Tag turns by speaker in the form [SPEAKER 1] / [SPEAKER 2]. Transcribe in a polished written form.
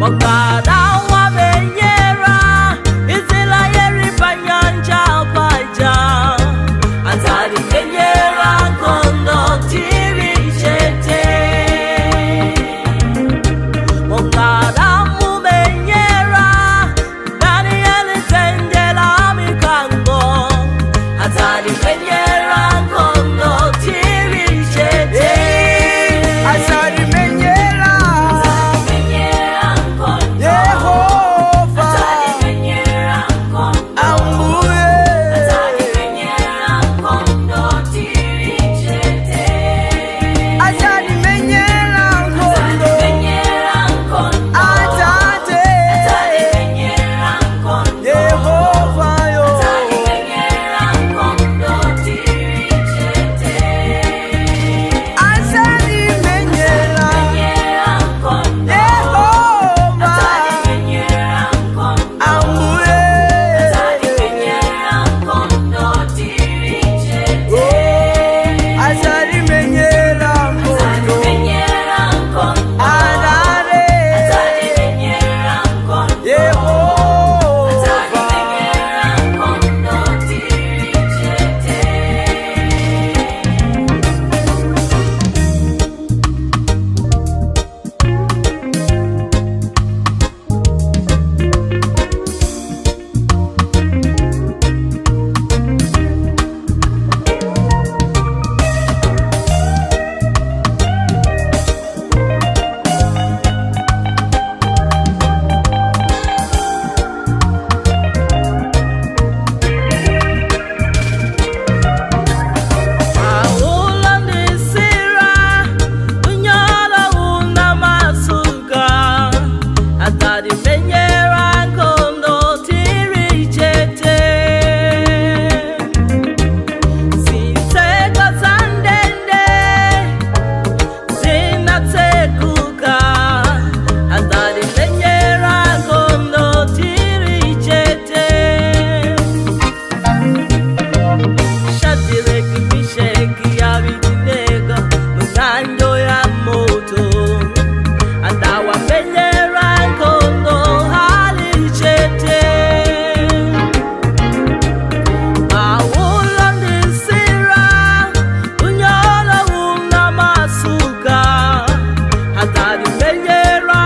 [SPEAKER 1] Mongada wamenyera Israeli panyanja paja, azalimenyera nkhondo tili chete. Mongada mumenyera Daniel dzenje la mikango, azalimenyera nkhondo tili chete.
[SPEAKER 2] Azalimenyera.
[SPEAKER 1] Azalimenyera nkhondo.
[SPEAKER 2] Yehova.
[SPEAKER 1] Azalimenyera nkhondo.
[SPEAKER 2] Ambuye.
[SPEAKER 1] Azalimenyera nkhondo tili chete.
[SPEAKER 2] Azalimenyera nkhondo.
[SPEAKER 1] Azalimenyera nkhondo.
[SPEAKER 2] Atate.
[SPEAKER 1] Azalimenyera nkhondo.
[SPEAKER 2] Yehova yo.
[SPEAKER 1] Azalimenyera nkhondo tili chete.
[SPEAKER 2] Azalimenyera.
[SPEAKER 1] Menyera nkhondo.
[SPEAKER 2] Yehova.
[SPEAKER 1] Azalimenyera nkhondo.
[SPEAKER 2] Ambuye.
[SPEAKER 1] Azalimenyera nkhondo tili chete.
[SPEAKER 2] Oh, azalimenyera nkhondo.
[SPEAKER 1] Azalimenyera nkhondo.
[SPEAKER 2] Atate.
[SPEAKER 1] Azalimenyera nkhondo.
[SPEAKER 2] Yehova.
[SPEAKER 1] Azalimenyera nkhondo tili chete. Paulo ndi Sila, unyolo unamasuka, azalimenyera nkhondo tili chete. Zitseko za ndende zinatsekuka, azalimenyera nkhondo tili chete. Shadireki, Misheki, Abidinego mung'anjo ya moto, adawamenyera nkhondo ali chete. Paulo ndi Sila, unyolo unamasuka, azalimenyera